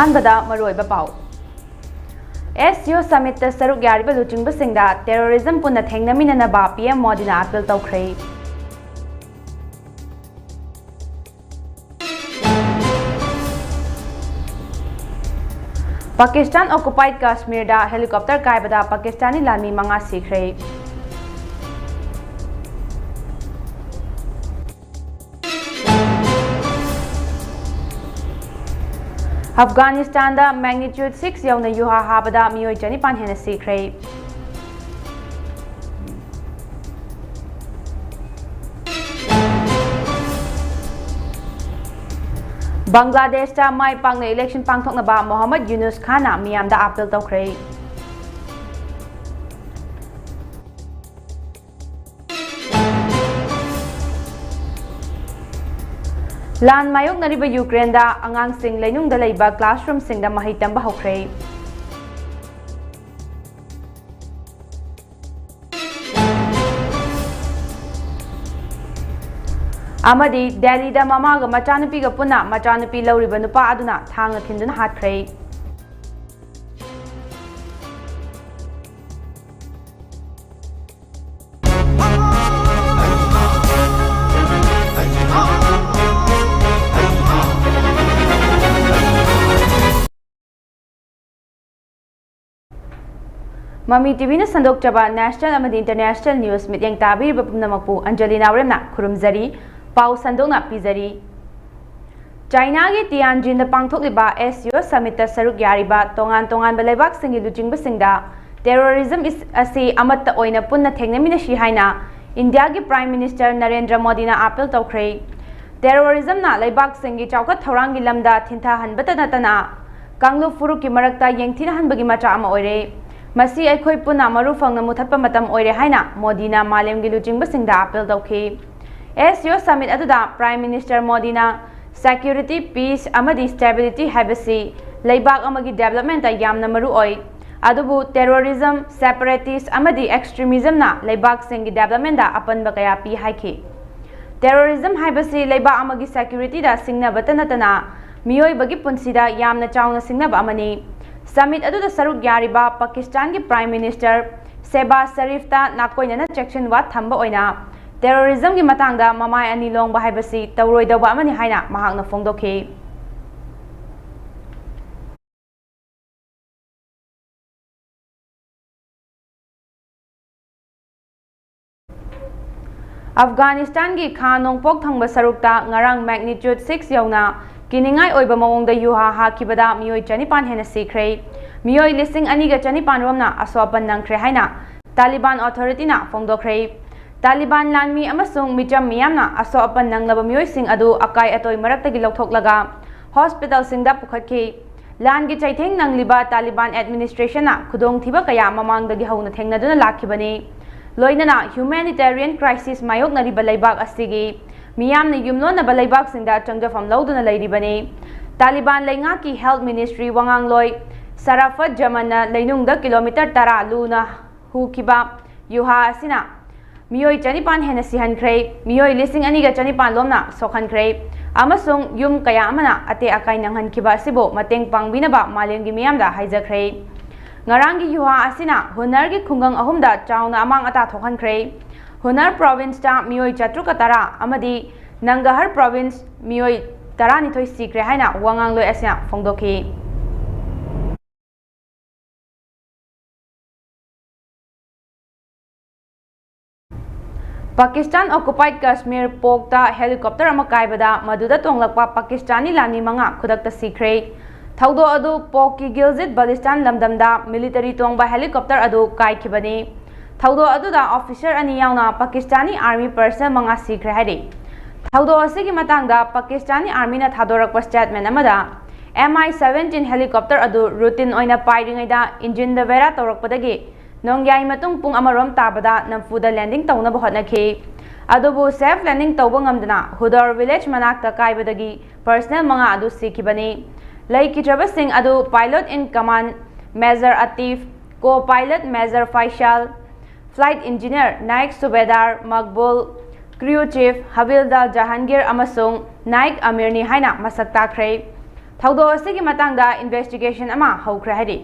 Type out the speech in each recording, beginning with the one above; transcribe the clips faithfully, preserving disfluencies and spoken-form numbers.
ꯑꯍꯥꯟꯕꯗ ꯃꯔꯨꯑꯣꯏꯕ ꯄꯥꯎ꯫ ꯑꯦꯁ ꯁꯤ ꯑꯣ ꯁꯃꯤꯠꯇ ꯁꯔꯨꯛ ꯌꯥꯔꯤꯕ ꯂꯨꯆꯤꯡꯕꯁꯤꯡꯗ terrorism ꯄꯨꯟꯅ ꯊꯦꯡꯅꯃꯤꯟꯅꯅꯕ ꯄꯤ ꯑꯦꯝ ꯃꯣꯗꯤꯅ ꯑꯥꯄꯤꯜ ꯇꯧꯈ꯭ꯔꯦ꯫ ꯄꯥꯀꯤꯁꯇꯥꯟ occupied ꯀꯥꯁꯃꯤꯔꯗ helicopter ꯀꯥꯏꯕꯗ ꯄꯥꯀꯤꯁꯇꯥꯅꯤ ꯂꯥꯟꯃꯤ ꯃꯉꯥ ꯁꯤꯈ꯭ꯔꯦ꯫ ꯑꯐꯒꯥꯅꯤꯁꯇꯥꯟꯗ magnitude six ꯌꯧꯅ ꯌꯨꯍꯥ ꯍꯥꯕꯗ ꯃꯤꯑꯣꯏ ꯆꯅꯤꯄꯥꯟ ꯍꯦꯟꯅ ꯁꯤꯈ꯭ꯔꯦ꯫ ꯕꯪꯒ꯭ꯂꯥꯗꯦꯁꯇ ꯃꯥꯏ ꯄꯥꯛꯅ election ꯄꯥꯡꯊꯣꯛꯅꯕ ꯃꯣꯍꯝꯃꯗ ꯌꯨꯅꯨꯁ ꯈꯥꯟꯅ ꯃꯤꯌꯥꯝꯗ ꯑꯥꯄꯤꯜ ꯇꯧꯈ꯭ꯔꯦ꯫ ꯂꯥꯟ ꯃꯥꯌꯣꯛꯅꯔꯤꯕ ꯌꯨꯀ꯭ꯔꯦꯟꯗ ꯑꯉꯥꯡꯁꯤꯡ ꯂꯩꯅꯨꯡꯗ ꯂꯩꯕ classroomꯁꯤꯡꯗ ꯃꯍꯩ ꯇꯝꯕ ꯍꯧꯈ꯭ꯔꯦ꯫ ꯑꯃꯗꯤ ꯗꯦꯜꯂꯤꯗ ꯃꯃꯥꯒ ꯃꯆꯥꯅꯨꯄꯤꯒ ꯄꯨꯟꯅ ꯃꯆꯥꯅꯨꯄꯤ ꯂꯧꯔꯤꯕ ꯅꯨꯄꯥ ꯑꯗꯨꯅ ꯊꯥꯡꯅ ꯊꯤꯟꯗꯨꯅ ꯍꯥꯠꯈ꯭ꯔꯦ꯫ ꯃꯃꯤ ꯇꯤꯚꯤꯅ ꯁꯟꯗꯣꯛꯆꯕ national ꯑꯃꯗꯤ international news ꯃꯤꯠꯌꯦꯡ ꯇꯥꯕꯤꯔꯤꯕ ꯄꯨꯝꯅꯃꯛꯄꯨ ꯑꯟꯖꯂꯤ ꯅꯥꯎꯔꯦꯝꯅ ꯈꯨꯔꯨꯝꯖꯔꯤ꯫ ꯄꯥꯎ ꯁꯟꯗꯣꯛꯅ ꯄꯤꯖꯔꯤ꯫ ꯆꯥꯏꯅꯥꯒꯤ ꯇꯤꯌꯥꯟꯖꯤꯟꯗ ꯄꯥꯡꯊꯣꯛꯂꯤꯕ ꯑꯦꯁ ꯁꯤ ꯑꯣ ꯁꯃꯤꯠꯇ ꯁꯔꯨꯛ ꯌꯥꯔꯤꯕ ꯇꯣꯉꯥꯟ ꯇꯣꯉꯥꯟꯕ ꯂꯩꯕꯥꯛꯁꯤꯡꯒꯤ ꯂꯨꯆꯤꯡꯕꯁꯤꯡꯗ terrorism is-, ꯑꯁꯤ ꯑꯃꯠꯇ ꯑꯣꯏꯅ ꯄꯨꯟꯅ ꯊꯦꯡꯅꯃꯤꯟꯅꯁꯤ ꯍꯥꯏꯅ ꯏꯟꯗꯤꯌꯥꯒꯤ Prime Minister ꯅꯔꯦꯟꯗ꯭ꯔ ꯃꯣꯗꯤꯅ ꯑꯥꯄꯤꯜ ꯇꯧꯈ꯭ꯔꯦ꯫ Terrorismꯅ ꯂꯩꯕꯥꯛꯁꯤꯡꯒꯤ ꯆꯥꯎꯈꯠ ꯊꯧꯔꯥꯡꯒꯤ ꯂꯝꯗ ꯊꯤꯟꯊꯍꯟꯕꯇ ꯅꯠꯇꯅ ꯀꯥꯡꯂꯨꯞ ꯐꯨꯔꯨꯞꯀꯤ ꯃꯔꯛꯇ ꯌꯦꯡꯊꯤꯅꯍꯟꯕꯒꯤ ꯃꯆꯥꯛ ꯑꯃ ꯑꯣꯏꯔꯦ꯫ ꯃꯁꯤ ꯑꯩꯈꯣꯏ ꯄꯨꯟꯅ ꯃꯔꯨ ꯐꯪꯅ ꯃꯨꯊꯠꯄ ꯃꯇꯝ ꯑꯣꯏꯔꯦ ꯍꯥꯏꯅ ꯃꯣꯗꯤꯅ ꯃꯥꯂꯦꯝꯒꯤ ꯂꯨꯆꯤꯡꯕꯁꯤꯡꯗ ꯑꯥꯄꯤꯜ ꯇꯧꯈꯤ꯫ ꯑꯦꯁ ꯁꯤ ꯑꯣ ꯁꯃꯤꯠ ꯑꯗꯨꯗ Prime Minister ꯃꯣꯗꯤꯅ security, peace ꯑꯃꯗꯤ stability ꯍꯥꯏꯕꯁꯤ ꯂꯩꯕꯥꯛ ꯑꯃꯒꯤ developmentꯇ ꯌꯥꯝꯅ ꯃꯔꯨ ꯑꯣꯏ꯫ ꯑꯗꯨꯕꯨ terrorism, separatist ꯑꯃꯗꯤ extremismꯅ ꯂꯩꯕꯥꯛꯁꯤꯡꯒꯤ developmentꯇ ꯑꯄꯟꯕ ꯀꯌꯥ ꯄꯤ ꯍꯥꯏꯈꯤ꯫ Terrorism ꯍꯥꯏꯕꯁꯤ ꯂꯩꯕꯥꯛ ꯑꯃꯒꯤ securityꯗ ꯁꯤꯡꯅꯕꯇ ꯅꯠꯇꯅ ꯃꯤꯑꯣꯏꯕꯒꯤ ꯄꯨꯟꯁꯤꯗ ꯌꯥꯝꯅ ꯆꯥꯎꯅ ꯁꯤꯡꯅꯕ ꯑꯃꯅꯤ꯫ Summit ꯑꯗꯨꯗ ꯁꯔꯨꯛ ꯌꯥꯔꯤꯕ ꯄꯥꯀꯤꯁꯇꯥꯟꯒꯤ Prime Minister ꯁꯦꯕꯥꯖ ꯁꯔꯤꯐꯇ ꯅꯥꯀꯣꯏꯅꯅ ꯆꯦꯛꯁꯤꯟ ꯋꯥ ꯊꯝꯕ ꯑꯣꯏꯅ terrorism ꯒꯤ ꯃꯇꯥꯡꯗ ꯃꯃꯥꯏ ꯑꯅꯤ ꯂꯣꯡꯕ ꯍꯥꯏꯕꯁꯤ ꯇꯧꯔꯣꯏꯗꯧꯕ ꯑꯃꯅꯤ ꯍꯥꯏꯅ ꯃꯍꯥꯛꯅ ꯐꯣꯡꯗꯣꯛꯈꯤ꯫ ꯑꯐꯒꯥꯅꯤꯁꯇꯥꯟꯒꯤ ꯈꯥ ꯅꯣꯡꯄꯣꯛ ꯊꯪꯕ ꯁꯔꯨꯛꯇ ꯉꯔꯥꯡ magnitude six ꯌꯧꯅ ꯀꯤꯅꯤꯡꯉꯥꯏ ꯑꯣꯏꯕ ꯃꯑꯣꯡꯗ ꯌꯨꯍꯥ ꯍꯥꯈꯤꯕꯗ ꯃꯤꯑꯣꯏ ꯆꯅꯤꯄꯥꯟ ꯍꯦꯟꯅ ꯁꯤꯈ꯭ꯔꯦ꯫ ꯃꯤꯑꯣꯏ ꯂꯤꯁꯤꯡ ꯑꯅꯤꯒ ꯆꯅꯤꯄꯥꯟ ꯔꯣꯝꯅ ꯑꯁꯣꯛ ꯑꯄꯟ ꯅꯪꯈ꯭ꯔꯦ ꯍꯥꯏꯅ ꯇꯥꯂꯤꯕꯥꯟ authority ꯅ ꯐꯣꯡꯗꯣꯛꯈ꯭ꯔꯦ꯫ ꯇꯥꯂꯤꯕꯥꯟ ꯂꯥꯟꯃꯤ ꯑꯃꯁꯨꯡ ꯃꯤꯆꯝ ꯃꯤꯌꯥꯝꯅ ꯑꯁꯣꯛ ꯑꯄꯟ ꯅꯪꯂꯕ ꯃꯤꯑꯣꯏꯁꯤꯡ ꯑꯗꯨ ꯑꯀꯥꯏ ꯑꯇꯣꯏ ꯃꯔꯛꯇꯒꯤ ꯂꯧꯊꯣꯛꯂꯒ hospital ꯁꯤꯡꯗ ꯄꯨꯈꯠꯈꯤ꯫ ꯂꯥꯟꯒꯤ ꯆꯩꯊꯦꯡ ꯅꯪꯂꯤꯕ ꯇꯥꯂꯤꯕꯥꯟ administration ꯅ ꯈꯨꯗꯣꯡꯊꯤꯕ ꯀꯌꯥ ꯃꯃꯥꯡꯗꯒꯤ ꯍꯧꯅ ꯊꯦꯡꯅꯗꯨꯅ ꯂꯥꯛꯈꯤꯕꯅꯤ꯫ ꯂꯣꯏꯅꯅ humanitarian crisis ꯃꯥꯌꯣꯛꯅꯔꯤꯕ ꯂꯩꯕꯥꯛ ꯑꯁꯤꯒꯤ ꯃꯤꯌꯥꯝꯅ ꯌꯨꯝꯂꯣꯟꯅꯕ ꯂꯩꯕꯥꯛꯁꯤꯡꯗ ꯆꯪꯖꯐꯝ ꯂꯧꯗꯨꯅ ꯂꯩꯔꯤꯕꯅꯤ꯫ ꯇꯥꯂꯤꯕꯥꯟ ꯂꯩꯉꯥꯛꯀꯤ health ministry ꯋꯥꯉꯥꯡꯂꯣꯏ ꯁꯔꯥꯐꯠ ꯖꯃꯟꯅ ꯂꯩꯅꯨꯡꯗ kilometre ꯇꯔꯥ ꯂꯨꯅ ꯍꯨꯈꯤꯕ ꯌꯨꯍꯥ ꯑꯁꯤꯅ ꯃꯤꯑꯣꯏ ꯆꯅꯤꯄꯥꯟ ꯍꯦꯟꯅ ꯁꯤꯍꯟꯈ꯭ꯔꯦ, ꯃꯤꯑꯣꯏ ꯂꯤꯁꯤꯡ ꯑꯅꯤꯒ ꯆꯅꯤꯄꯥꯟ ꯂꯣꯝꯅ ꯁꯣꯛꯍꯟꯈ꯭ꯔꯦ, ꯑꯃꯁꯨꯡ ꯌꯨꯝ ꯀꯌꯥ ꯑꯃꯅ ꯑꯇꯦꯛ ꯑꯀꯥꯏ ꯅꯪꯍꯟꯈꯤꯕ ꯑꯁꯤꯕꯨ ꯃꯇꯦꯡ ꯄꯥꯡꯕꯤꯅꯕ ꯃꯥꯂꯦꯝꯒꯤ ꯃꯤꯌꯥꯝꯗ ꯍꯥꯏꯖꯈ꯭ꯔꯦ꯫ ꯉꯔꯥꯡꯒꯤ ꯌꯨꯍꯥ ꯑꯁꯤꯅ ꯍꯨꯅꯔꯒꯤ ꯈꯨꯡꯒꯪ ꯑꯍꯨꯝꯗ ꯆꯥꯎꯅ ꯑꯃꯥꯡ ꯑꯇꯥ ꯊꯣꯛꯍꯟꯈ꯭ꯔꯦ꯫ ꯍꯨꯅꯔ province ꯇ ꯃꯤꯑꯣꯏ ꯆꯥꯇ꯭ꯔꯨꯛꯀ ꯇꯔꯥ ꯑꯃꯗꯤ ꯅꯪꯒꯍꯔ province ꯃꯤꯑꯣꯏ ꯇꯔꯥꯅꯤꯊꯣꯏ ꯁꯤꯈ꯭ꯔꯦ ꯍꯥꯏꯅ ꯋꯥꯉꯥꯡꯂꯣꯏ ꯑꯁꯤꯅ ꯐꯣꯡꯗꯣꯛꯈꯤ꯫ ꯄꯥꯀꯤꯁꯇꯥꯟ occupied Kashmir ꯄꯣꯛꯇ helicopter ꯑꯃ ꯀꯥꯏꯕꯗ ꯃꯗꯨꯗ ꯇꯣꯡꯂꯛꯄ ꯄꯥꯀꯤꯁꯇꯥꯅꯤ ꯂꯥꯟꯃꯤ ꯃꯉꯥ ꯈꯨꯗꯛꯇ ꯁꯤꯈ꯭ꯔꯦ꯫ ꯊꯧꯗꯣꯛ ꯑꯗꯨ ꯄꯣꯛꯀꯤ ꯒꯤꯜꯖꯤꯠ ꯕꯂꯤꯁꯇꯥꯟ ꯂꯝꯗꯝꯗ military ꯇꯣꯡꯕ helicopter ꯑꯗꯨ ꯀꯥꯏꯈꯤꯕꯅꯤ꯫ ꯊꯧꯗꯣꯛ ꯑꯗꯨꯗ officer ꯑꯅꯤ ꯌꯥꯎꯅ ꯄꯥꯀꯤꯁꯇꯥꯅꯤ army personnel ꯃꯉꯥ ꯁꯤꯈ꯭ꯔꯦ ꯍꯥꯏꯔꯤ꯫ ꯊꯧꯗꯣꯛ ꯑꯁꯤꯒꯤ ꯃꯇꯥꯡꯗ ꯄꯥꯀꯤꯁꯇꯥꯅꯤ army ꯅ ꯊꯥꯗꯣꯔꯛꯄ statement ꯑꯃꯗ, M I seventeen helicopter ꯑꯗꯨ routine ꯑꯣꯏꯅ ꯄꯥꯏꯔꯤꯉꯩꯗ engine ꯗ ꯕꯦꯔꯥ ꯇꯧꯔꯛꯄꯗꯒꯤ ꯅꯣꯡꯌꯥꯏ ꯃꯇꯨꯡ ꯄꯨꯡ ꯑꯃꯔꯣꯝ ꯇꯥꯕꯗ ꯅꯝꯐꯨꯗ landing ꯇꯧꯅꯕ ꯍꯣꯠꯅꯈꯤ꯫ ꯑꯗꯨꯕꯨ safe landing ꯇꯧꯕ ꯉꯝꯗꯅ ꯍꯨꯗꯣꯔ village ꯃꯅꯥꯛꯇ ꯀꯥꯏꯕꯗꯒꯤ personnel ꯃꯉꯥ ꯑꯗꯨ ꯁꯤꯈꯤꯕꯅꯤ꯫ ꯂꯩꯈꯤꯗ꯭ꯔꯕꯁꯤꯡ ꯑꯗꯨ pilot in command Major Atif, co-pilot Major Faisal, flight engineer Naik Subedar Maqbul, crew chief Havildar Jahangir ꯑꯃꯁꯨꯡ Naik Amir ꯅꯤ ꯍꯥꯏꯅ ꯃꯁꯛ ꯇꯥꯛꯈ꯭ꯔꯦ꯫ ꯊꯧꯗꯣꯛ ꯑꯁꯤꯒꯤ ꯃꯇꯥꯡꯗ investigation ꯑꯃ ꯍꯧꯈ꯭ꯔꯦ ꯍꯥꯏꯔꯤ꯫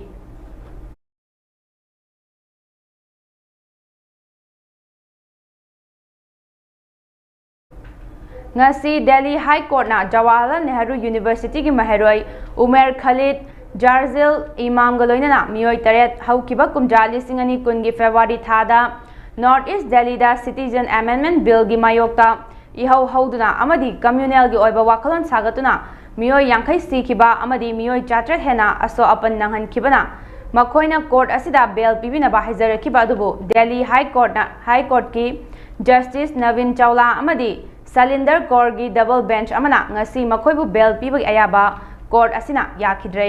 ꯉꯁꯤ ꯗꯦꯜꯂꯤ ꯍꯥꯏ ꯀꯣꯔꯠꯅ ꯖꯋꯥꯍꯔꯂꯥꯜ ꯅꯦꯍꯔꯨ ꯌꯨꯅꯤꯚꯔꯁꯤꯇꯤꯒꯤ ꯃꯍꯩꯔꯣꯏ ꯎꯃꯦꯔ ꯈꯂꯤꯗ, ꯖꯥꯔꯖꯤꯜ ꯏꯃꯥꯝꯒ ꯂꯣꯏꯅꯅ ꯃꯤꯑꯣꯏ ꯇꯔꯦꯠ ꯍꯧꯈꯤꯕ ꯀꯨꯝꯖꯥ ꯂꯤꯁꯤꯡ ꯑꯅꯤ ꯀꯨꯟꯒꯤ ꯐꯦꯕ꯭ꯔꯨꯋꯥꯔꯤ ꯊꯥꯗ North East Delhi ꯗ Citizen Amendment Bill ꯒꯤ ꯃꯥꯌꯣꯛꯇ ꯏꯍꯧ ꯍꯧꯗꯨꯅ ꯑꯃꯗꯤ communal ꯒꯤ ꯑꯣꯏꯕ ꯋꯥꯈꯜꯂꯣꯟ ꯁꯥꯒꯠꯇꯨꯅ ꯃꯤꯑꯣꯏ ꯌꯥꯡꯈꯩ ꯁꯤꯈꯤꯕ ꯑꯃꯗꯤ ꯃꯤꯑꯣꯏ ꯆꯥꯇ꯭ꯔꯦꯠ ꯍꯦꯟꯅ ꯑꯁꯣꯛ ꯑꯄꯟ ꯅꯪꯍꯟꯈꯤꯕꯅ ꯃꯈꯣꯏꯅ ꯀꯣꯔꯠ ꯑꯁꯤꯗ ꯕꯦꯜ ꯄꯤꯕꯤꯅꯕ ꯍꯥꯏꯖꯔꯛꯈꯤꯕ ꯑꯗꯨꯕꯨ ꯗꯦꯜꯂꯤ ꯍꯥꯏ ꯀꯣꯔꯠꯅ, ꯍꯥꯏ ꯀꯣꯔꯠꯀꯤ ꯖꯁꯇꯤꯁ ꯅꯕꯤꯟ ꯆꯧꯂꯥ ꯑꯃꯗꯤ ꯁꯂꯤꯟꯗꯔ ꯀꯧꯔꯒꯤ double bench ꯑꯃꯅ ꯉꯁꯤ ꯃꯈꯣꯏꯕꯨ ꯕꯦꯜ ꯄꯤꯕꯒꯤ ꯑꯌꯥꯕ ꯀꯣꯔꯠ ꯑꯁꯤꯅ ꯌꯥꯈꯤꯗ꯭ꯔꯦ꯫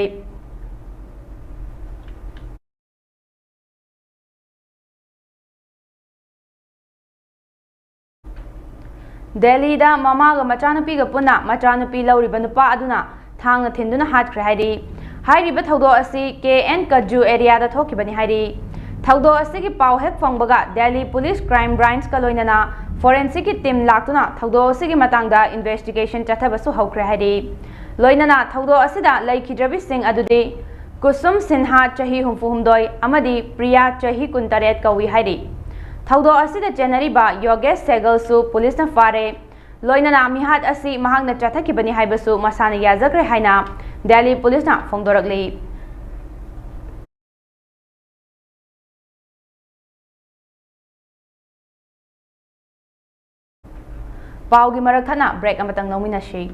ꯗꯦꯜꯂꯤꯗ ꯃꯃꯥꯒ ꯃꯆꯥꯅꯨꯄꯤꯒ ꯄꯨꯟꯅ ꯃꯆꯥꯅꯨꯄꯤ ꯂꯧꯔꯤꯕ ꯅꯨꯄꯥ ꯑꯗꯨꯅ ꯊꯥꯡꯅ ꯊꯤꯟꯗꯨꯅ ꯍꯥꯠꯈ꯭ꯔꯦ ꯍꯥꯏꯔꯤ꯫ ꯍꯥꯏꯔꯤꯕ ꯊꯧꯗꯣꯛ ꯑꯁꯤ ꯀꯦ ꯑꯦꯟ ꯀꯖꯨ area ꯗ ꯊꯣꯛꯈꯤꯕꯅꯤ ꯍꯥꯏꯔꯤ꯫ ꯊꯧꯗꯣꯛ ꯑꯁꯤꯒꯤ ꯄꯥꯎ ꯍꯦꯛ ꯐꯪꯕꯒ ꯗꯦꯜꯂꯤ ꯄꯨꯂꯤꯁ crime branch ꯀ ꯂꯣꯏꯅꯅ forensic ꯀꯤ team ꯂꯥꯛꯇꯨꯅ ꯊꯧꯗꯣꯛ ꯑꯁꯤꯒꯤ ꯃꯇꯥꯡꯗ investigation ꯆꯠꯊꯕꯁꯨ ꯍꯧꯈ꯭ꯔꯦ ꯍꯥꯏꯔꯤ꯫ ꯂꯣꯏꯅꯅ ꯊꯧꯗꯣꯛ ꯑꯁꯤꯗ ꯂꯩꯈꯤꯗ꯭ꯔꯕꯤꯁꯤꯡ ꯑꯗꯨꯗꯤ ꯀꯨꯁꯨꯝ ꯁꯤꯟꯍꯥ ꯆꯍꯤ ꯍꯨꯝꯐꯨ ꯍꯨꯝꯗꯣꯏ ꯑꯃꯗꯤ ꯄ꯭ꯔꯤꯌꯥ ꯆꯍꯤ ꯀꯨꯟꯇꯔꯦꯠ ꯀꯧꯏ ꯍꯥꯏꯔꯤ꯫ ꯊꯧꯗꯣꯛ ꯑꯁꯤꯗ ꯆꯦꯟꯅꯔꯤꯕ ꯌꯣꯒꯦꯁ ꯁꯦꯒꯜꯁꯨ ꯄꯨꯂꯤꯁꯅ ꯐꯥꯔꯦ꯫ ꯂꯣꯏꯅꯅ ꯃꯤꯍꯥꯠ ꯑꯁꯤ ꯃꯍꯥꯛꯅ ꯆꯠꯊꯈꯤꯕꯅꯤ ꯍꯥꯏꯕꯁꯨ ꯃꯁꯥꯅ ꯌꯥꯖꯈ꯭ꯔꯦ ꯍꯥꯏꯅ ꯗꯦꯜꯂꯤ ꯄꯨꯂꯤꯁꯅ ꯐꯣꯡꯗꯣꯔꯛꯂꯤ꯫ ꯄꯥꯎꯒꯤ ꯃꯔꯛ ꯊꯠꯅ break ꯑꯃꯇꯪ ꯂꯧꯃꯤꯟꯅꯁꯤ꯫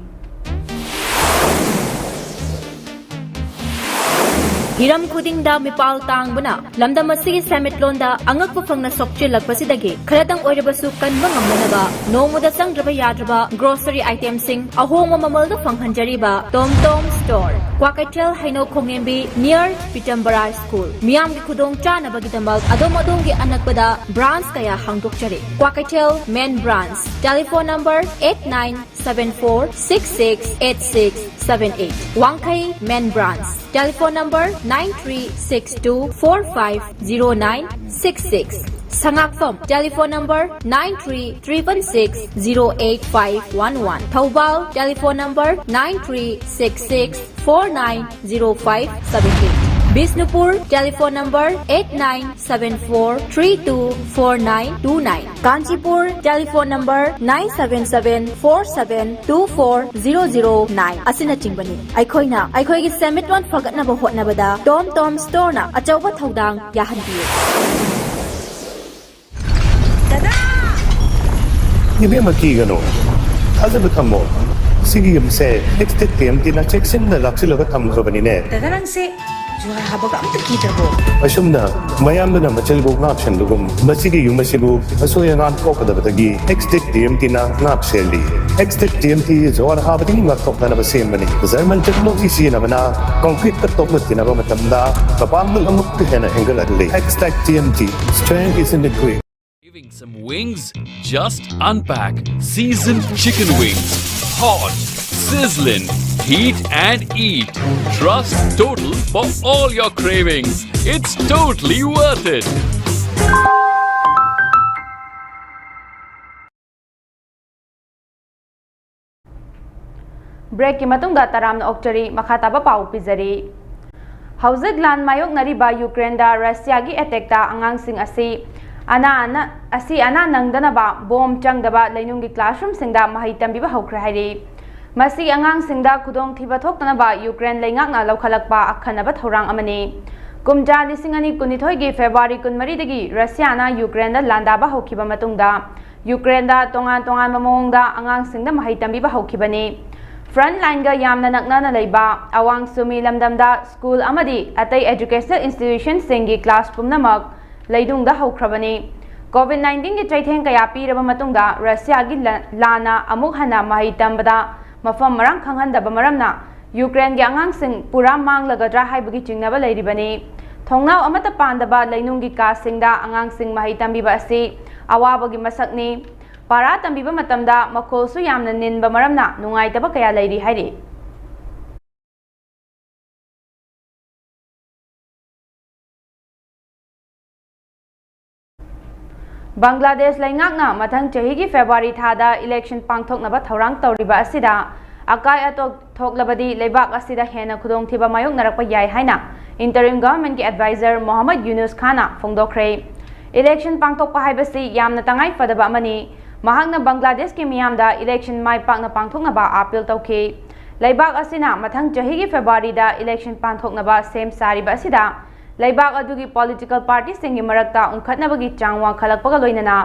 ꯍꯤꯔꯝ ꯈꯨꯗꯤꯡꯗ ꯃꯤꯄꯥꯜ ꯇꯥꯡꯕꯅ ꯂꯝꯗꯝ ꯑꯁꯤꯒꯤ ꯁꯦꯟꯃꯤꯠꯂꯣꯟꯗ ꯑꯉꯛꯄ ꯐꯪꯅ ꯁꯣꯛꯆꯤꯜꯂꯛꯄꯁꯤꯗꯒꯤ ꯈꯔꯗꯪ ꯑꯣꯏꯔꯕꯁꯨ ꯀꯟꯕ ꯉꯝꯅꯅꯕ ꯅꯣꯡꯃꯗ ꯆꯪꯗ꯭ꯔꯕ ꯌꯥꯗ꯭ꯔꯕ grocery item ꯁꯤꯡ ꯑꯍꯣꯡꯕ ꯃꯃꯜꯗ ꯐꯪꯍꯟꯖꯔꯤꯕ ꯇꯣꯝ ꯇꯣꯝ store, ꯀ꯭ꯋꯥꯀꯩꯊꯦꯜ ꯍꯩꯅꯧ ꯈꯣꯡꯉꯦꯝꯕꯤ near ꯄꯤꯇꯝꯕꯔꯥ school꯫ ꯃꯤꯌꯥꯝꯒꯤ ꯈꯨꯗꯣꯡ ꯆꯥꯅꯕꯒꯤꯗꯃꯛ ꯑꯗꯣꯝ ꯑꯗꯣꯝꯒꯤ ꯑꯅꯛꯄꯗ branch ꯀꯌꯥ ꯍꯥꯡꯗꯣꯛꯆꯔꯤ꯫ Kwakeithel main branch, telephone number eight nine seven four six six eight six seven eight. ꯋꯥꯡꯈꯩ main branch, telephone number nine three six two four five zero nine six six. ꯁꯉꯥꯛꯐꯝ, telephone number nine three triple six zero eight five one one. Thoubal, telephone number nine three six six four nine zero five seven eight. Bishnupur, telephone number eight nine seven four three two four nine two nine. Kanchipur, telephone number nine seven seven four seven two four zero zero nine ꯑꯁꯤꯅꯆꯤꯡꯕꯅꯤ꯫ ꯑꯩꯈꯣꯏꯅ ꯑꯩꯈꯣꯏꯒꯤ ꯁꯦꯟꯃꯤꯠꯂꯣꯟ ꯐꯒꯠꯅꯕ ꯍꯣꯠꯅꯕꯗ ꯇꯣꯝ ꯇꯣꯝ ꯁ꯭ꯇꯣꯔꯅ ꯑꯆꯧꯕ ꯊꯧꯗꯥꯡ ꯌꯥꯍꯟꯕꯤꯌꯨ꯫ ꯏꯕꯦꯝꯃ, ꯀꯤꯒꯅꯨ, ꯊꯥꯖꯕ ꯊꯝꯃꯣ꯫ ꯁꯤꯒꯤ ꯌꯨꯝꯁꯦ ꯑꯦꯛꯁꯇꯦꯛ ꯇꯤ ꯑꯦꯝ ꯇꯤꯅ ꯆꯦꯛꯁꯤꯟꯅ ꯂꯥꯛꯁꯤꯜꯂꯒ ꯊꯝꯈ꯭ꯔꯕꯅꯤꯅꯦ꯫ ꯗꯥꯗꯥ, ꯅꯪꯁꯦ ꯖꯨꯍꯥꯔ ꯍꯥꯕꯒ ꯑꯝꯇ ꯀꯤꯗ꯭ꯔꯕꯣ? ꯑꯁꯨꯝꯅ ꯃꯌꯥꯝꯗꯨꯅ ꯃꯆꯤꯜꯕꯨ ꯉꯥꯛ ꯁꯦꯟꯕꯒꯨꯝ, ꯃꯁꯤꯒꯤ ꯌꯨꯝ ꯑꯁꯤꯕꯨ ꯑꯁꯣꯏ ꯑꯉꯥꯝ ꯊꯣꯛꯀꯗꯕꯗꯒꯤ ꯑꯦꯛꯁꯇꯦꯛ ꯇꯤ ꯑꯦꯝ ꯇꯤꯅ ꯉꯥꯛ ꯁꯦꯜꯂꯤ꯫ ꯑꯦꯛꯁꯇꯦꯛ ꯇꯤ ꯑꯦꯝ ꯇꯤ ꯖꯨꯍꯥꯔ ꯍꯥꯕꯗꯒꯤ ꯉꯥꯛꯊꯣꯛꯅꯅꯕ ꯁꯦꯝꯕꯅꯤ꯫ ꯖꯔꯃꯟ ꯇꯦꯛꯅꯣꯂꯣꯖꯤ ꯁꯤꯖꯤꯟꯅꯕꯅ ꯀꯪꯀ꯭ꯔꯤꯠꯇ ꯇꯣꯛꯂꯛꯇꯅꯕ ꯃꯇꯝꯗ ꯃꯄꯥꯡꯒꯜ ꯑꯃꯨꯛꯀ ꯍꯦꯟꯅ ꯍꯦꯟꯒꯠꯍꯜꯂꯤ꯫ ꯑꯦꯛꯁꯇꯦꯛ T M T, strength is in the grip. Giving some wings? Just unpack seasoned chicken wings. Hot, sizzling, heat and eat. Trust Total for all your cravings. It's totally worth it. Breakꯀꯤ ꯃꯇꯨꯡꯗ ꯇꯔꯥꯝꯅ ꯑꯣꯛꯆꯔꯤ꯫ ꯃꯈꯥ ꯇꯥꯕ ꯄꯥꯎ ꯄꯤꯖꯔꯤ꯫ ꯍꯧꯖꯤꯛ ꯂꯥꯟ ꯃꯥꯌꯣꯛꯅꯔꯤꯕ ꯌꯨꯀ꯭ꯔꯦꯟꯗ ꯔꯁꯤꯌꯥꯒꯤ ꯑꯦꯇꯦꯛꯇ ꯑꯉꯥꯡꯁꯤꯡ ꯑꯁꯤ ꯑꯅꯥ ꯑꯅ-, ꯑꯁꯤ ꯑꯅꯥ ꯅꯪꯗꯅꯕ ꯕꯣꯝ ꯆꯪꯗꯕ ꯂꯩꯅꯨꯡꯒꯤ ꯀ꯭ꯂꯥꯁꯔꯨꯝꯁꯤꯡꯗ ꯃꯍꯩ ꯇꯝꯕꯤꯕ ꯍꯧꯈ꯭ꯔꯦ ꯍꯥꯏꯔꯤ꯫ ꯃꯁꯤ ꯑꯉꯥꯡꯁꯤꯡꯗ ꯈꯨꯗꯣꯡꯊꯤꯕ ꯊꯣꯛꯇꯅꯕ ꯌꯨꯀ꯭ꯔꯦꯟ ꯂꯩꯉꯥꯛꯅ ꯂꯧꯈꯠꯂꯛꯄ ꯑꯈꯟꯅꯕ ꯊꯧꯔꯥꯡ ꯑꯃꯅꯤ꯫ ꯀꯨꯝꯖꯥ ꯂꯤꯁꯤꯡ ꯑꯅꯤ ꯀꯨꯟꯅꯤꯊꯣꯏꯒꯤ ꯐꯦꯕ꯭ꯔꯨꯋꯥꯔꯤ ꯀꯨꯟꯃꯔꯤꯗꯒꯤ ꯔꯁꯤꯌꯥꯅ ꯌꯨꯀ꯭ꯔꯦꯟꯗ ꯂꯥꯟꯗꯥꯕ ꯍꯧꯈꯤꯕ ꯃꯇꯨꯡꯗ, ꯌꯨꯀ꯭ꯔꯦꯟꯗ ꯇꯣꯉꯥꯟ ꯇꯣꯉꯥꯟꯕ ꯃꯑꯣꯡꯗ ꯑꯉꯥꯡꯁꯤꯡꯗ ꯃꯍꯩ ꯇꯝꯕꯤꯕ ꯍꯧꯈꯤꯕꯅꯤ꯫ Front lineꯒ ꯌꯥꯝꯅ ꯅꯛꯅꯅ ꯂꯩꯕ ꯑꯋꯥꯡ ꯁꯨꯃꯤ ꯂꯝꯗꯝꯗ ꯁ꯭ꯀꯨꯜ ꯑꯃꯗꯤ ꯑꯇꯩ educational institutionꯁꯤꯡꯒꯤ class ꯄꯨꯝꯅꯃꯛ ꯂꯩꯅꯨꯡꯗ ꯍꯧꯈ꯭ꯔꯕꯅꯤ꯫ COVID nineteenꯒꯤ ꯆꯩꯊꯦꯡ ꯀꯌꯥ ꯄꯤꯔꯕ ꯃꯇꯨꯡꯗ, ꯔꯁꯤꯌꯥꯒꯤ ꯂ-, ꯂꯥꯟꯅ ꯑꯃꯨꯛ ꯍꯟꯅ ꯃꯍꯩ ꯇꯝꯕꯗ ꯃꯐꯝ ꯃꯔꯥꯡ ꯈꯪꯍꯟꯗꯕ ꯃꯔꯝꯅ, ꯌꯨꯀ꯭ꯔꯦꯟꯒꯤ ꯑꯉꯥꯡꯁꯤꯡ ꯄꯨꯔꯥ ꯃꯥꯡꯂꯒꯗ꯭ꯔꯥ ꯍꯥꯏꯕꯒꯤ ꯆꯤꯡꯅꯕ ꯂꯩꯔꯤꯕꯅꯤ꯫ ꯊꯣꯡꯅꯥꯎ ꯑꯃꯠꯇ ꯄꯥꯟꯗꯕ ꯂꯩꯅꯨꯡꯒꯤ ꯀꯥꯁꯤꯡꯗ ꯑꯉꯥꯡꯁꯤꯡ ꯃꯍꯩ ꯇꯝꯕꯤꯕ ꯑꯁꯤ ꯑꯋꯥꯕꯒꯤ ꯃꯁꯛꯅꯤ꯫ ꯄꯥꯔꯥ ꯇꯝꯕꯤꯕ ꯃꯇꯝꯗ ꯃꯈꯣꯜꯁꯨ ꯌꯥꯝꯅ ꯅꯤꯟꯕ ꯃꯔꯝꯅ ꯅꯨꯡꯉꯥꯏꯇꯕ ꯀꯌꯥ ꯂꯩꯔꯤ ꯍꯥꯏꯔꯤ꯫ ꯕꯪꯒ꯭ꯂꯥꯗꯦꯁ ꯂꯩꯉꯥꯛꯅ ꯃꯊꯪ ꯆꯍꯤꯒꯤ ꯐꯦꯕ꯭ꯔꯨꯋꯥꯔꯤ ꯊꯥꯗ election ꯄꯥꯡꯊꯣꯛꯅꯕ ꯊꯧꯔꯥꯡ ꯇꯧꯔꯤꯕ ꯑꯁꯤꯗ ꯑꯀꯥꯏ ꯑꯇꯣꯛ ꯊꯣꯛꯂꯕꯗꯤ ꯂꯩꯕꯥꯛ ꯑꯁꯤꯗ ꯍꯦꯟꯅ ꯈꯨꯗꯣꯡꯊꯤꯕ ꯃꯥꯌꯣꯛꯅꯔꯛꯄ ꯌꯥꯏ ꯍꯥꯏꯅ interim governmentꯀꯤ advisor ꯃꯣꯍꯝꯃꯗ ꯌꯨꯅꯨꯁ ꯈꯥꯟꯅ ꯐꯣꯡꯗꯣꯛꯈ꯭ꯔꯦ꯫ Election ꯄꯥꯡꯊꯣꯛꯄ ꯍꯥꯏꯕꯁꯤ ꯌꯥꯝꯅ ꯇꯉꯥꯏ ꯐꯗꯕ ꯑꯃꯅꯤ꯫ ꯃꯍꯥꯛꯅ ꯕꯪꯒ꯭ꯂꯥꯗꯦꯁꯀꯤ ꯃꯤꯌꯥꯝꯗ election ꯃꯥꯏ ꯄꯥꯛꯅ ꯄꯥꯡꯊꯣꯛꯅꯕ appeal ꯇꯧꯈꯤ꯫ ꯂꯩꯕꯥꯛ ꯑꯁꯤꯅ ꯃꯊꯪ ꯆꯍꯤꯒꯤ ꯐꯦꯕ꯭ꯔꯨꯋꯥꯔꯤꯗ election ꯄꯥꯡꯊꯣꯛꯅꯕ ꯁꯦꯝ ꯁꯥꯔꯤꯕ ꯑꯁꯤꯗ ꯂꯩꯕꯥꯛ ꯑꯗꯨꯒꯤ political partyꯁꯤꯡꯒꯤ ꯃꯔꯛꯇ ꯎꯪꯈꯠꯅꯕꯒꯤ ꯆꯥꯡ ꯋꯥꯡꯈꯠꯂꯛꯄꯒ ꯂꯣꯏꯅꯅ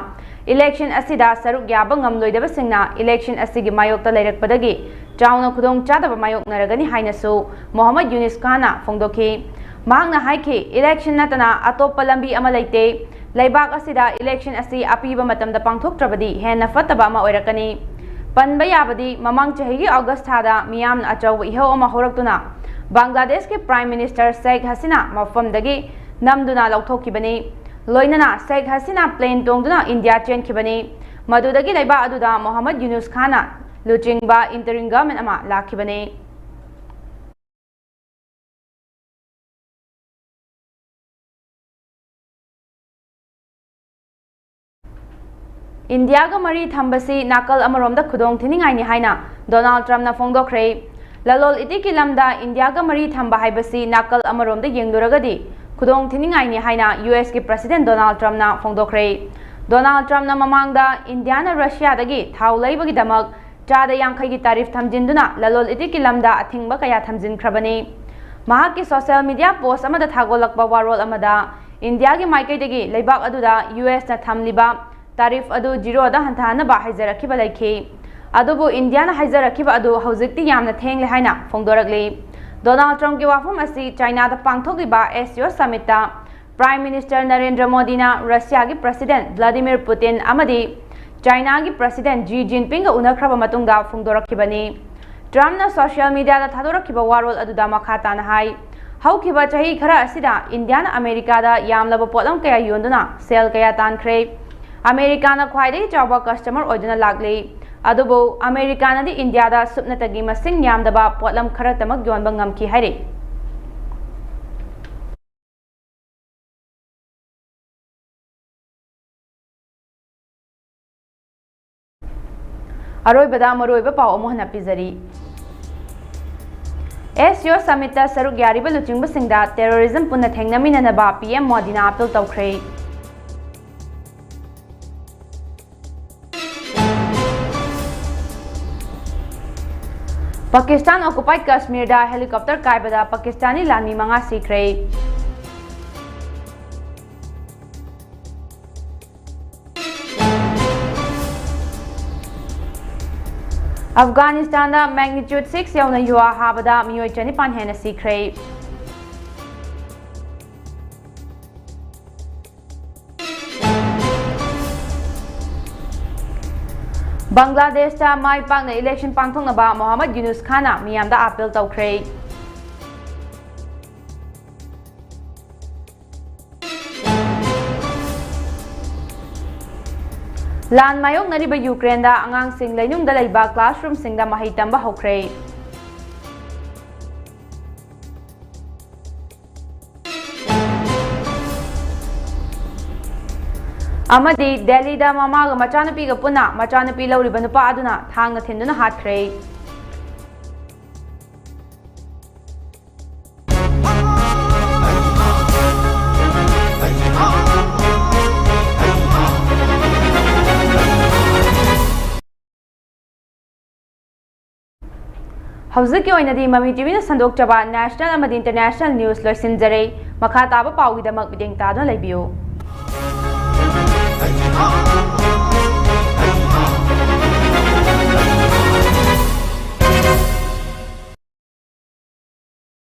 election ꯑꯁꯤꯗ ꯁꯔꯨꯛ ꯌꯥꯕ ꯉꯝꯂꯣꯏꯗꯕꯁꯤꯡꯅ election ꯑꯁꯤꯒꯤ ꯃꯥꯌꯣꯛꯇ ꯂꯩꯔꯛꯄꯗꯒꯤ ꯆꯥꯎꯅ ꯈꯨꯗꯣꯡꯆꯥꯗꯕ ꯃꯥꯌꯣꯛꯅꯔꯒꯅꯤ ꯍꯥꯏꯅꯁꯨ ꯃꯣꯍꯝꯃꯗ ꯌꯨꯅꯤꯁ ꯈꯥꯟꯅ ꯐꯣꯡꯗꯣꯛꯈꯤ꯫ ꯃꯍꯥꯛꯅ ꯍꯥꯏꯈꯤ, election ꯅꯠꯇꯅ ꯑꯇꯣꯞꯄ ꯂꯝꯕꯤ ꯑꯃ ꯂꯩꯇꯦ꯫ ꯂꯩꯕꯥꯛ ꯑꯁꯤꯗ election ꯑꯁꯤ ꯑꯄꯤꯕ ꯃꯇꯝꯗ ꯄꯥꯡꯊꯣꯛꯇ꯭ꯔꯕꯗꯤ ꯍꯦꯟꯅ ꯐꯠꯇꯕ ꯑꯃ ꯑꯣꯏꯔꯛꯀꯅꯤ꯫ ꯄꯟꯕ ꯌꯥꯕꯗꯤ, ꯃꯃꯥꯡ ꯆꯍꯤꯒꯤ August ꯊꯥꯗ ꯃꯤꯌꯥꯝꯅ ꯑꯆꯧꯕ ꯏꯍꯧ ꯑꯃ ꯍꯧꯔꯛꯇꯨꯅ ꯕꯪꯒ꯭ꯂꯥꯗꯦꯁꯀꯤ Prime Minister ꯁꯦꯈ ꯍꯁꯤꯅꯥ ꯃꯐꯝꯗꯒꯤ ꯅꯝꯗꯨꯅ ꯂꯧꯊꯣꯛꯈꯤꯕꯅꯤ꯫ ꯂꯣꯏꯅꯅ ꯁꯦꯈ ꯍꯁꯤꯅꯥ plane ꯇꯣꯡꯗꯨꯅ ꯏꯟꯗꯤꯌꯥ ꯆꯦꯟꯈꯤꯕꯅꯤ꯫ ꯃꯗꯨꯗꯒꯤ ꯂꯩꯕꯥꯛ ꯑꯗꯨꯗ ꯃꯣꯍꯝꯃꯗ ꯌꯨꯅꯨꯁ ꯈꯥꯟꯅ ꯂꯨꯆꯤꯡꯕ interim government ꯑꯃ ꯂꯥꯛꯈꯤꯕꯅꯤ꯫ ꯏꯟꯗꯤꯌꯥꯒ ꯃꯔꯤ ꯊꯝꯕꯁꯤ ꯅꯥꯀꯜ ꯑꯃꯔꯣꯝꯗ ꯈꯨꯗꯣꯡ ꯊꯤꯅꯤꯡꯉꯥꯏꯅꯤ ꯍꯥꯏꯅ ꯗꯣꯅꯥꯜꯗ ꯇ꯭ꯔꯝꯞꯅ ꯐꯣꯡꯗꯣꯛꯈ꯭ꯔꯦ꯫ ꯂꯂꯣꯜ ꯏꯇꯤꯛꯀꯤ ꯂꯝꯗ ꯏꯟꯗꯤꯌꯥꯒ ꯃꯔꯤ ꯊꯝꯕ ꯍꯥꯏꯕꯁꯤ ꯅꯥꯀꯜ ꯑꯃꯔꯣꯝꯗ ꯌꯦꯡꯂꯨꯔꯒꯗꯤ ꯈꯨꯗꯣꯡ ꯊꯤꯅꯤꯡꯉꯥꯏꯅꯤ ꯍꯥꯏꯅ ꯌꯨ ꯑꯦꯁꯀꯤ President ꯗꯣꯅꯥꯜꯗ ꯇ꯭ꯔꯝꯞꯅ ꯐꯣꯡꯗꯣꯛꯈ꯭ꯔꯦ꯫ ꯗꯣꯅꯥꯜꯗ ꯇ꯭ꯔꯝꯞꯅ ꯃꯃꯥꯡꯗ ꯏꯟꯗꯤꯌꯥꯅ ꯔꯁꯤꯌꯥꯗꯒꯤ ꯊꯥꯎ ꯂꯩꯕꯒꯤꯗꯃꯛ ꯆꯥꯗ ꯌꯥꯡꯈꯩꯒꯤ tariff ꯊꯝꯖꯤꯟꯗꯨꯅ ꯂꯂꯣꯜ ꯏꯇꯤꯛꯀꯤ ꯂꯝꯗ ꯑꯊꯤꯡꯕ ꯀꯌꯥ ꯊꯝꯖꯤꯟꯈ꯭ꯔꯕꯅꯤ꯫ ꯃꯍꯥꯛꯀꯤ social media post ꯑꯃꯗ ꯊꯥꯒꯠꯂꯛꯄ ꯋꯥꯔꯣꯜ ꯑꯃꯗ ꯏꯟꯗꯤꯌꯥꯒꯤ ꯃꯥꯏꯀꯩꯗꯒꯤ ꯂꯩꯕꯥꯛ ꯑꯗꯨꯗ ꯌꯨ ꯑꯦꯁꯅ ꯊꯝꯂꯤꯕ tariff ꯑꯗꯨ zeroꯗ ꯍꯟꯊꯍꯟꯅꯕ ꯍꯥꯏꯖꯔꯛꯈꯤꯕ ꯂꯩꯈꯤ꯫ ꯑꯗꯨꯕꯨ ꯏꯟꯗꯤꯌꯥꯅ ꯍꯥꯏꯖꯔꯛꯈꯤꯕ ꯑꯗꯨ ꯍꯧꯖꯤꯛꯇꯤ ꯌꯥꯝꯅ ꯊꯦꯡꯂꯦ ꯍꯥꯏꯅ ꯐꯣꯡꯗꯣꯔꯛꯂꯤ꯫ ꯗꯣꯅꯥꯜꯗ ꯇ꯭ꯔꯝꯞꯀꯤ ꯋꯥꯐꯝ ꯑꯁꯤ ꯆꯥꯏꯅꯥꯗ ꯄꯥꯡꯊꯣꯛꯂꯤꯕ ꯑꯦꯁ ꯁꯤ ꯑꯣ summitꯇ Prime Minister ꯅꯔꯦꯟꯗ꯭ꯔ ꯃꯣꯗꯤꯅ ꯔꯁꯤꯌꯥꯒꯤ President ꯚ꯭ꯂꯥꯗꯤꯃꯤꯔ ꯄꯨꯇꯤꯟ ꯑꯃꯗꯤ ꯆꯥꯏꯅꯥꯒꯤ President ꯖꯤ ꯖꯤꯟꯄꯤꯡꯒ ꯎꯅꯈ꯭ꯔꯕ ꯃꯇꯨꯡꯗ ꯐꯣꯡꯗꯣꯔꯛꯈꯤꯕꯅꯤ꯫ ꯇ꯭ꯔꯝꯞꯅ social media ꯗ ꯊꯥꯗꯣꯔꯛꯈꯤꯕ ꯋꯥꯔꯣꯜ ꯑꯗꯨꯗ ꯃꯈꯥ ꯇꯥꯅ ꯍꯥꯏ, "ꯍꯧꯈꯤꯕ ꯆꯍꯤ ꯈꯔ ꯑꯁꯤꯗ ꯏꯟꯗꯤꯌꯥꯅ ꯑꯃꯦꯔꯤꯀꯥꯗ ꯌꯥꯝꯂꯕ ꯄꯣꯠꯂꯝ ꯀꯌꯥ ꯌꯣꯟꯗꯨꯅ ꯁꯦꯜ ꯀꯌꯥ ꯇꯥꯟꯈ꯭ꯔꯦ꯫ ꯑꯃꯦꯔꯤꯀꯥꯅ ꯈ꯭ꯋꯥꯏꯗꯒꯤ ꯆꯥꯎꯕ customer ꯑꯣꯏꯗꯨꯅ ꯂꯥꯛꯂꯤ꯫ ꯑꯗꯨꯕꯨ ꯑꯃꯦꯔꯤꯀꯥꯅꯗꯤ ꯏꯟꯗꯤꯌꯥꯗ ꯁꯨꯞꯅꯇꯒꯤ ꯃꯁꯤꯡ ꯌꯥꯝꯗꯕ ꯄꯣꯠꯂꯝ ꯈꯔꯇꯃꯛ ꯌꯣꯟꯕ ꯉꯝꯈꯤ" ꯍꯥꯏꯔꯤ꯫ ꯑꯔꯣꯏꯕꯗ ꯃꯔꯨꯑꯣꯏꯕ ꯄꯥꯎ ꯑꯃꯨꯛ ꯍꯟꯅ ꯄꯤꯖꯔꯤ꯫ ꯑꯦꯁ ꯁꯤ ꯑꯣ ꯁꯃꯤꯠꯇ ꯁꯔꯨꯛ ꯌꯥꯔꯤꯕ ꯂꯨꯆꯤꯡꯕꯁꯤꯡꯗ terrorism ꯄꯨꯟꯅ ꯊꯦꯡꯅꯃꯤꯟꯅꯅꯕ ꯄꯤ ꯑꯦꯝ ꯃꯣꯗꯤꯅ ꯑꯥꯄꯤꯜ ꯇꯧꯈ꯭ꯔꯦ꯫ ꯄꯥꯀꯤꯁꯇꯥꯟ occupied ꯀꯥꯁꯃꯤꯔꯗ helicopter ꯀꯥꯏꯕꯗ ꯄꯥꯀꯤꯁꯇꯥꯅꯤ ꯂꯥꯟꯃꯤ ꯃꯉꯥ ꯁꯤꯈ꯭ꯔꯦ꯫ ꯑꯐꯒꯥꯅꯤꯁꯇꯥꯟꯗ magnitude six ꯌꯧꯅ ꯌꯨꯍꯥ ꯍꯥꯕꯗ ꯃꯤꯑꯣꯏ ꯆꯅꯤꯄꯥꯟ ꯍꯦꯟꯅ ꯁꯤꯈ꯭ꯔꯦ꯫ ꯕꯪꯒ꯭ꯂꯥꯗꯦꯁꯇ ꯃꯥꯏ ꯄꯥꯛꯅ election ꯄꯥꯡꯊꯣꯛꯅꯕ ꯃꯣꯍꯝꯃꯗ ꯌꯨꯅꯨꯁ ꯈꯥꯟꯅ ꯃꯤꯌꯥꯝꯗ ꯑꯥꯄꯤꯜ ꯇꯧꯈ꯭ꯔꯦ꯫ ꯂꯥꯟ ꯃꯥꯌꯣꯛꯅꯔꯤꯕ ꯌꯨꯀ꯭ꯔꯦꯟꯗ ꯑꯉꯥꯡꯁꯤꯡ ꯂꯩꯅꯨꯡꯗ ꯂꯩꯕ classroomꯁꯤꯡꯗ ꯃꯍꯩ ꯇꯝꯕ ꯍꯧꯈ꯭ꯔꯦ꯫ ꯑꯃꯗꯤ ꯗꯦꯜꯂꯤꯗ ꯃꯃꯥꯒ ꯃꯆꯥꯅꯨꯄꯤꯒ ꯄꯨꯟꯅ ꯃꯆꯥꯅꯨꯄꯤ ꯂꯧꯔꯤꯕ ꯅꯨꯄꯥ ꯑꯗꯨꯅ ꯊꯥꯡꯅ ꯊꯤꯟꯗꯨꯅ ꯍꯥꯠꯈ꯭ꯔꯦ꯫ ꯍꯧꯖꯤꯛꯀꯤ ꯑꯣꯏꯅꯗꯤ ꯃꯃꯤ ꯇꯤꯚꯤꯅ ꯁꯟꯗꯣꯛꯆꯕ national ꯑꯃꯗꯤ international news ꯂꯣꯏꯁꯤꯟꯖꯔꯦ꯫ ꯃꯈꯥ ꯇꯥꯕ ꯄꯥꯎꯒꯤꯗꯃꯛ ꯃꯤꯠꯌꯦꯡ ꯇꯥꯗꯨꯅ ꯂꯩꯕꯤꯌꯨ꯫